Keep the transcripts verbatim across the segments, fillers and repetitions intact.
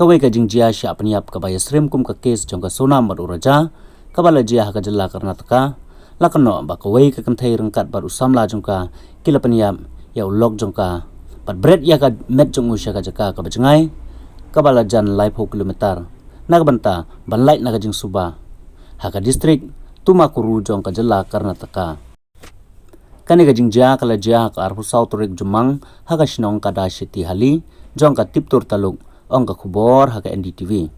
Kawei ka jingjia shah pynïap kaba ïasyriem kum ka kes jong ka Sonam bad u Raja, kaba la jia ha ka jylla Karnataka, la kynnoh ba kawei ka kynthei ryngkat bad u samla jong ka ki la pynïap ïa u lok jong ka bad bret ïa ka met jong u sha ka jaka kaba jngai, kaba la jan laiphew kilometer na ka bynta ban lait na ka jingsuba ha ka distrik Tumakuru jong ka jylla Karnataka. Kane ka jingjia ka la jia ha ka arphew saw tarik Jymmang ha ka shnong Kadashettihalli jong ka Tiptur Taluk, ong ka khubor ha ka N D T V.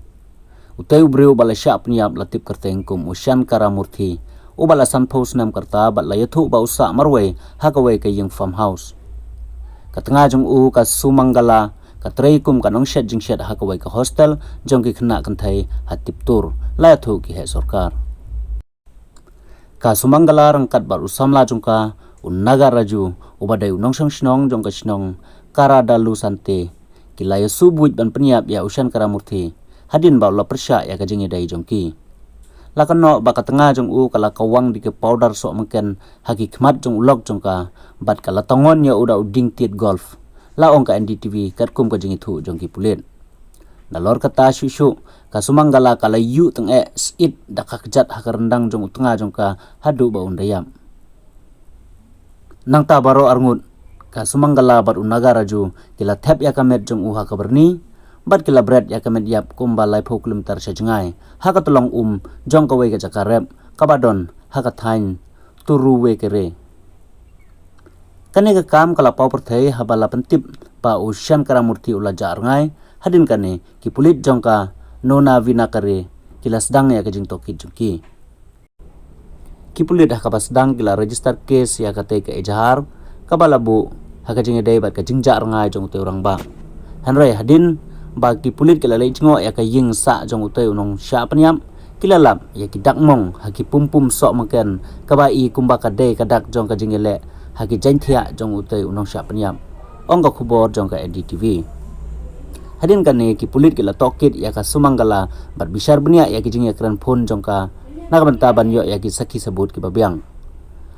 Utei u briew ba la shah pynïap la tip kyrteng kum u Shankara Murthy, uba la sanphew snem ka rta bad la ïathuh ba u sah marwei ha kawei ka ïing farmhouse. Ka tnga jong u ka Sumangala ka trei kum ka nongshet jingshet ha kawei ka hostel jong ki khynnah kynthei ha Tiptur, la ïathuh ki heh sorkar. Ka Sumangala ryngkat bad u samla jong ka, u Nagaraju, uba dei u nongshong shnong jong ka shnong Karadalusante, ki la ïasuh buit ban pynïap ïa u Shankara Murthy hadien ba u la pyrshah ïa ka jingïadei jong ki. La kynnoh ba ka tnga jong u ka la kawang da ki powder soh mynken ha ki khmat jong u lok jong ka bad ka la tyngon ïa u da u dieng tied golf, la ong ka N D T V katkum ka jingïathuh jong ki pulit. Nalor kata shuh shuh, ka Sumangala ka la ïuh tyngeh syit da ka kjat ha ka ryndang jong u tnga jong ka haduh ba un da ïap. Nangta baroh arngut, ka Sumangala bad u Nagaraju ki la thep ïa ka met jong u ha ka byrni bad ki la bret ïa ka met ïap kumba laiphew kilometer sha jngai ha ka tlong um jong kawei ka jaka rep kaba don ha ka thaiñ Turuwekere. Kane ka kam ka la paw pyrthei haba la pyntip ba u Shankara Murthy u la jah rngai. Hadien kane, ki pulit jong ka Nona Vinakare ki la sdang ïa ka jingtohkit jong ki. Ki pulit ha kaba sdang ki la register case ïa katei ka ejahar kaba la buh ha ka jingïadei bad ka jingjah rngai jong utei u rangbah. Hynrei hadien ba ki pulit ki la leit jngoh ïa ka ïing sah jong utei u nongshah pynïap, ki la lap ïa ki dak mong ha ki pum pum soh mynken kaba i kumba ka dei ka dak jong ka jingïaleh ha ki jaiñthiah jong utei u nongshah pynïap, ong ka khubor jong ka N D T V. Hadien kane ki pulit ki la tohkit ïa ka Sumangala bad bishar bniah ïa ki jingïakren phone jong ka na ka bynta ban ïoh ïa ki sakhi sabut kiba biang.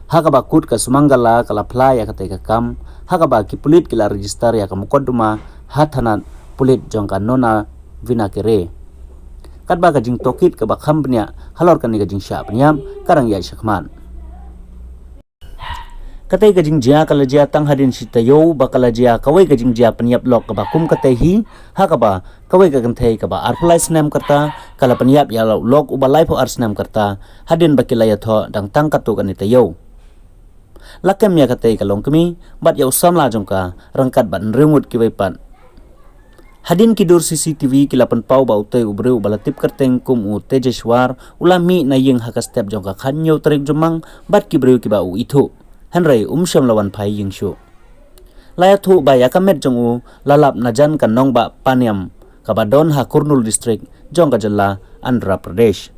Ha kaba kut ka Sumangala ka la phla ïa katei ka kam ha kaba ki pulit ki la register ïa ka mukotduma ha thanat pulit jong ka Nona Vinakere. Katba ka jingtohkit kaba kham bniah halor kane ka jingshah pynïap ka dang ïaid shakhmat. Katei ka jingjia ka la jia tang hadien shi taïew ba ka la jia kawei ka jingjia pynïap lok kaba kum katei hi, ha kaba kawei ka kynthei kaba arphew lai snem ka rta ka la pynïap ïa u lok uba laiphew ar snem ka rta hadien ba ki la ïathoh dang tang katto katne taïew. La kem ïa katei ka longkmie bad ïa u samla jong ka ryngkat bad hynriew ngut kiwei pat. Hadien ki dur C C T V ki la pynpaw ba utei u briew uba la tip kyrteng kum u Tejeshwar u la mih na ïing ha ka step jong ka khathynñiew tarik Jymmang bad ki briew kiba u ithuh. Hynrei um shym la wan phai ïing shuh. La ïathuh ba ïa ka met jong u la lap na jan ka nongbah Paniam kaba don ha Kurnool District jong ka jylla Andhra Pradesh.